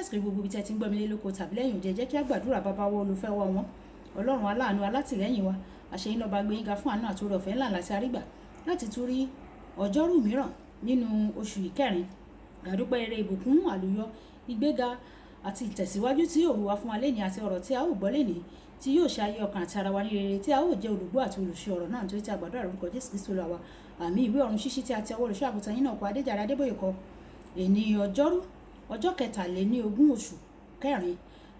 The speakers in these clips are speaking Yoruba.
àsìkò gbogbo ibi tí ẹ ti ń gbọ́ mi lé lóko tàbí lẹ́yìn òde, jẹ́ kí á gbàdúrà. Bàbá wa olùfẹ́ wa wọn, Ọlọ́run aláàánú, alátìlẹ́yìn wa, àṣeyín lọ́ba, gbé yín ga fún àánú àti oore ọ̀fẹ́ ńlá láti àrígbà láti tún rí ọjọ́rú mìíràn nínú oṣù ìkẹrin. Àdúpẹ́ eré ìbùkún, àlùyọ, ìgbéga àti ìtẹ̀síwájú tí òru wa fún wa lénìí, àti ọ̀rọ̀ tí a ó gbọ́ lénìí tí yóò ṣe ayé ọkàn àti ara wa ní rere, tí a ó jẹ́ olùgbọ́ àti olùṣe ọ̀rọ̀ náà, nítorí tí a gbàdúrà lórúkọ Jésù Kristi Olúwa wa, àmín. Ìwé ọ̀run ṣíṣí tí a ti ọwọ́ olùṣọ́ àgùntàn yín náà kọ, Adéjàre Adébóyè kọ. Èní ọjọ́rú, ọjọ́ 23 oṣù kẹrin,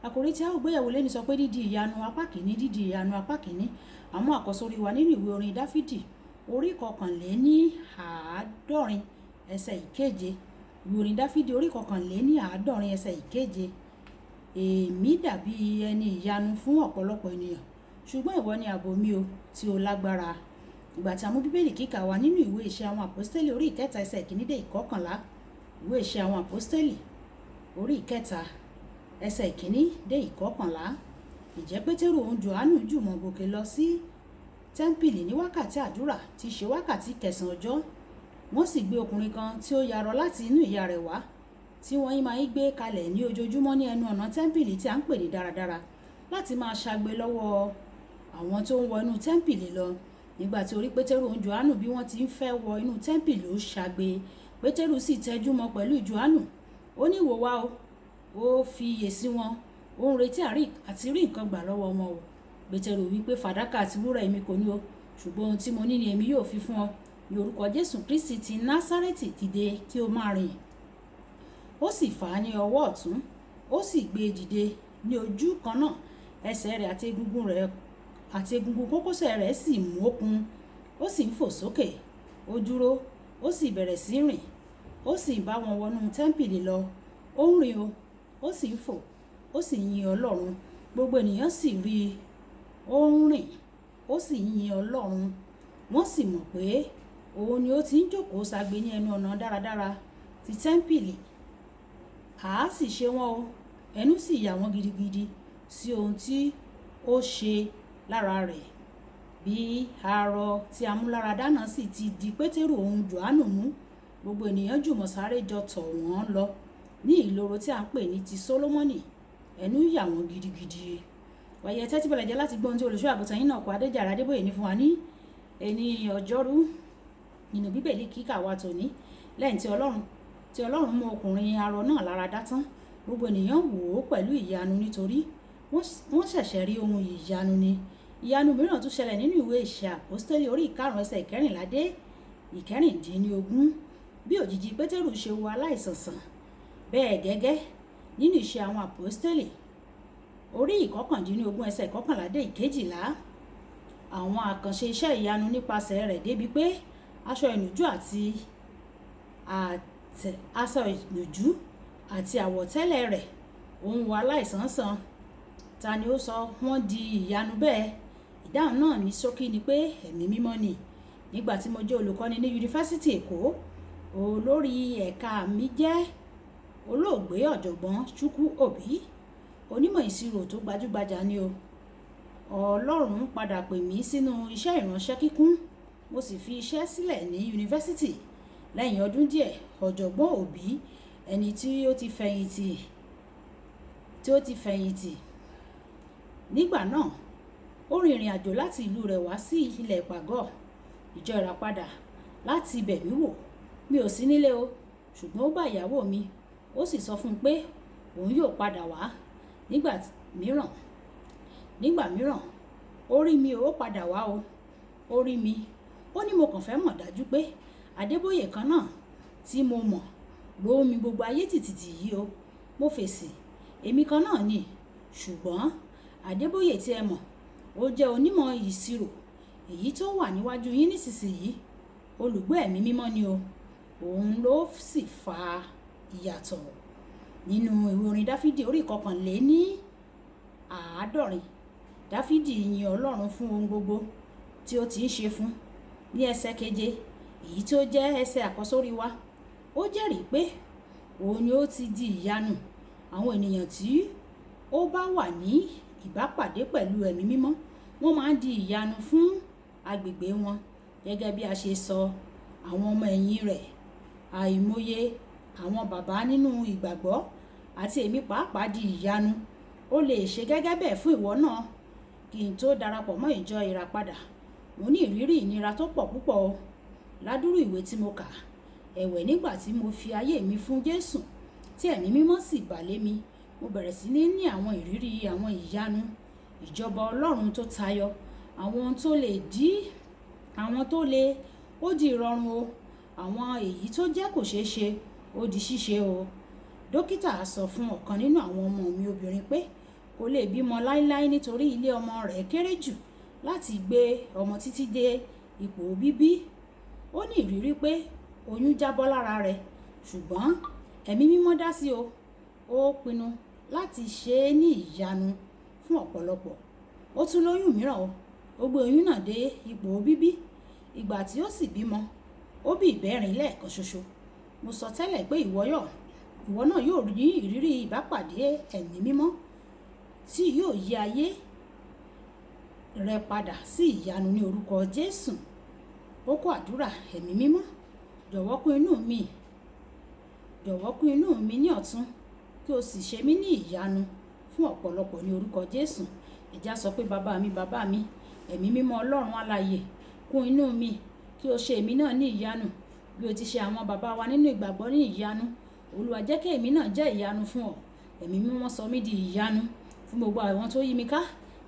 àkòrí tí a ó gbéyẹ̀wò lénìí sọ pé dídi ìyanu apá kìíní. Dídi ìyanu apá kìíní. Àmú àkọ́sórí wa nínú ìwé orin Dáfídì orí 71 ẹsẹ̀ 7. Ìwé orin Dáfídì orí 71 ẹsẹ̀ 7. Èmi dàbí ẹni ìyanu fún ọ̀pọ̀lọpọ̀ ènìyàn, ṣùgbọ́n ìwọ ni ààbò mi o tí ó lágbára. Ìgbà tí a mú Bíbélì kíkà wa nínú ìwé Iṣẹ́ àwọn Àpọ́stélì orí 3 ẹsẹ̀ 1 dé 11. Ìwé Iṣẹ́ àwọn Àpọ́stélì orí 3 ẹsẹ̀ 1 dé 11. Ìjẹ́ Pétérù òun Jòhánù jùmọ̀ gòkè lọ sí tẹ́ḿpìlì ní wákàtí àdúrà, tí í ṣe wákàtí kẹsàn-án ọjọ́. Wọ́n sì gbé ọkùnrin kan tí ó yarọ láti inú ìyá rẹ̀ wá, tí wọ́n máa ń gbé kalẹ̀ ní ojoojúmọ́ ní ẹnu ọ̀nà tẹ́ḿpìlì tí a ń pè ní Dáradára, láti máa ṣagbe lọ́wọ́ àwọn tó ń wọ inú tẹ́ḿpìlì lọ. Nígbà tí ó rí Pétérù òun Jòhánù bí wọ́n ti ń fẹ́ wọ inú tẹ́ḿpìlì, ó ṣagbe. Pétérù sì tẹjú mọ́ pẹ̀lú Jòhánù. Ó ní, "Wò wá o." Ó fi iyè sí wọn, ó ń retí àti rí nǹkan gbà lọ́wọ́ wọn o. Pétérù wí pé, "Fàdákà àti wúrà èmi kò ní o, ṣùgbọ́n ohun tí mo ní ni èmi yóò fi fún ọ. Ní orúkọ Jésù Kristi ti Násárẹ́tì, dìde kí o máa rìn." Ó sì fà á ní ọwọ́ ọ̀tún, ó sì gbé e dìde ní ojú kan náà. Ẹsẹ̀ rẹ̀ àti egungun rẹ̀ àti egungun kókósẹ̀ rẹ̀ sì mókun, ó sì ń fò sókè. Ó dúró, ó sì bẹ̀rẹ̀ sí rìn, ó sì bá wọn wọnú tẹ́ḿpìlì lọ. Ó ń rìn o, ó sì ń fò, ó sì ń yin Ọlọ́run. Gbogbo ènìyàn sì rí i, ó ń rìn, ó sì ń yin Ọlọ́run. Wọ́n sì mọ̀ pé òun ni ó ti ń jókòó ṣagbe ní ẹnu ọ̀nà Dáradára ti tẹ́ḿpìlì. Àá sì ṣe wọ́n o, ẹnu sì yà wọ́n gidigidi sí ohun tí ó ṣe lára rẹ̀. Bí arọ tí a mú láradá náà sì ti di Pétérù òun Jòhánù mú, gbogbo ènìyàn jùmọ̀ sáré jọ tọ̀ wọ́n lọ ní ìloro tí a ń pè ní ti Sólómọ́nì. Ẹnu yà wọ́n gidigidi. Wàyẹ̀ tẹ́tí bẹ̀rẹ̀ jẹ́ láti gbọ́ ohun tí olùṣọ́ àgùntàn yín náà kọ, Adéjàre Adébóyè, ní fún wa ní ẹni ọjọ́rú nínú Bíbélì kíkà wa tòní. Lẹ́yìn tí Ọlọ́run mú ọkùnrin arọ náà lára dá tán, gbogbo ènìyàn wò ó pẹ̀lú ìyanu, nítorí wọ́n ṣẹ̀ṣẹ̀ rí ohun ìyanu ni. Ìyanu mìíràn tún ṣẹlẹ̀ nínú ìwé Ìṣe Àpọ́stélì orí 5 ẹsẹ̀ 14 dé 16. Bí òjìji Pétérù ṣe wo aláìsàn sàn, bẹ́ẹ̀ gẹ́gẹ́ nínú Ìṣe àwọn Àpọ́stélì orí 19 ẹsẹ̀ 11 dé 12, àwọn àkànṣe iṣẹ́ ìyanu nípasẹ̀ rẹ̀, débi pé aṣọ ìnùjú àti àwọ̀tẹ́lẹ̀ rẹ̀ òun wo aláìsàn sàn. Ta ni ó sọ wọ́n di ìyanu bẹ́ẹ̀? Ìdáhùn náà ní ṣókí ni pé Ẹ̀mí Mímọ́ ni. Nígbà tí mo jẹ́ olùkọ́ni ní Yunifásítì Èkó, olórí ẹ̀ka mi jẹ́ olóògbé Ọ̀jọ̀gbọ́n Chukwu Obi, onímọ̀ ìṣirò tó gbajúgbajà ni o. Ọlọ́run padà pè mí sínú iṣẹ́ ìránṣẹ́ kíkún, mo sì fi iṣẹ́ sílẹ̀ ní yunifásítì. Lẹ́yìn ọdún díẹ̀, Ọ̀jọ̀gbọ́n Obi, ẹni tí ó ti fẹ̀yìntì nígbà náà, ó rin ìrìn àjò láti ìlú rẹ̀ wá sí ilẹ̀ ìpàgọ́ Ìjọ Ìràpadà láti bẹ̀ mí wò. Mi ò sí nílé o, ṣùgbọ́n ó bá ìyàwó mi, ó sì sọ fún un pé òun yóò padà wá nígbà mìíràn. Nígbà mìíràn, ó rí mi, ó padà wá o, ó rí mi. Ó ní, "Mo kàn fẹ́ mọ̀ dájú pé Adébóyè kan náà tí mo mọ̀ ló ń mi gbogbo ayé tìtìtì yìí o." Mo fèsì, "Èmi kan náà ni, ṣùgbọ́n Adébóyè tí ẹ mọ̀, ó jẹ́ onímọ̀ ìṣirò. Èyí tó wà níwájú yín nísinsìnyí, olùgbé Ẹ̀mí Mímọ́ ni o." Òun ló sì fa ìyàtọ̀. Nínú ìwé orin Dáfídì orí 71, Dáfídì yin Ọlọ́run fún ohun gbogbo tí ó ti ń ṣe fún. Ní ẹsẹ̀ 7, èyí tí ó jẹ́ ẹsẹ̀ àkọ́sórí wa, ó jẹ́rìí pé òun ni ó ti di ìyanu. Àwọn ènìyàn tí ó bá wà ní ìbápàdé pẹ̀lú Ẹ̀mí Mímọ́, wọ́n máa ń di ìyanu fún agbègbè wọn, gẹ́gẹ́ bí a ṣe sọ àwọn ọmọ ẹ̀yìn rẹ̀. Àìmọye àwọn bàbá nínú ìgbàgbọ́ àti èmi pàápàá di ìyanu. Ó lè ṣe gẹ́gẹ́ bẹ́ẹ̀ fún ìwọ náà. Kí n tó darapọ̀ mọ́ ìjọ Ìràpadà, mo ní ìrírí ìnira tó pọ̀ púpọ̀ o. Ládùrú ìwé tí mo kà, ẹ̀wẹ̀ nígbà tí mo fi ayé mi fún Jésù, tí Ẹ̀mí Mímọ́ sì bà lé mi, mo bẹ̀rẹ̀ sí ní ní àwọn ìrírí àwọn ìyanu ìjọba Ọlọ́run tó tayọ, àwọn ohun tó lè dí, àwọn tó lè, ó di ìrọ̀rùn o. Àwọn èyí tó jẹ́ kò ṣeé ṣe, ó di ṣíṣe o. Dókítà sọ fún ọ̀kan nínú àwọn ọmọ mi obìnrin pé kò lè bímọ láíláí nítorí ilé ọmọ rẹ̀ kéré jù láti gbé ọmọ títí dé ipò bíbí. Ó ní ìrírí pé oyún jábọ́ lára rẹ̀, ṣùgbọ́n Ẹ̀mí Mímọ́ dá sí o. Ó pinnu láti ṣe é ní ìyanu fún ọ̀pọ̀lọpọ̀. Ó tún lóyún mìíràn o. Ó gbé oyún náà dé ipò bíbí. Ìgbà tí ó sì bímọ, ó bí ìbẹ́rin lẹ́ẹ̀kan ṣoṣo. Mo sọ tẹ́lẹ̀ pé ìwọ náà yóò rí ìrírí ìbápàdé Ẹ̀mí Mímọ́ tí yóò yí ayé rẹ padà sí ìyanu ní orúkọ Jésù. Ó kó àdúrà. Ẹ̀mí Mímọ́, jọ̀wọ́ kún inú mi, jọ̀wọ́ kún inú mi ní ọ̀tun, kí o sì ṣe mí ní ìyanu fún ọ̀pọ̀lọpọ̀ ní orúkọ Jésù. Ẹ já sọ pé, bàbá mi, bàbá mi, Ẹ̀mí Mímọ́ Ọlọ́run alààyè, kún inú mi, kí o ṣe èmi náà ní ìyanu bí o ti ṣe àwọn bàbá wa nínú ìgbàgbọ́ ní ìyanu. Olúwa, jẹ́ kí èmi náà jẹ́ ìyanu fún ọ. Ẹ̀mí Mímọ́, sọ mí di ìyanu fún gbogbo àwọn tó yí mi ká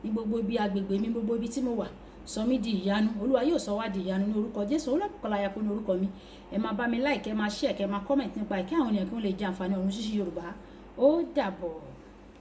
ní gbogbo ibi agbègbè mi, gbogbo ibi tí mo wà. Sọ mí di ìyanu. Olúwa yóò sọ wá di ìyanu ní orúkọ Jésù. Olúwabùkọ́lá Ayako ní orúkọ mi. Ẹ máa bá mi like, ẹ máa share, kẹ máa comment nípa ẹ̀ kí àwọn ènìyàn kí wọ́n lè jẹ àǹfààní Ọ̀run Ṣíṣí Yorùbá. Ó dàbọ̀.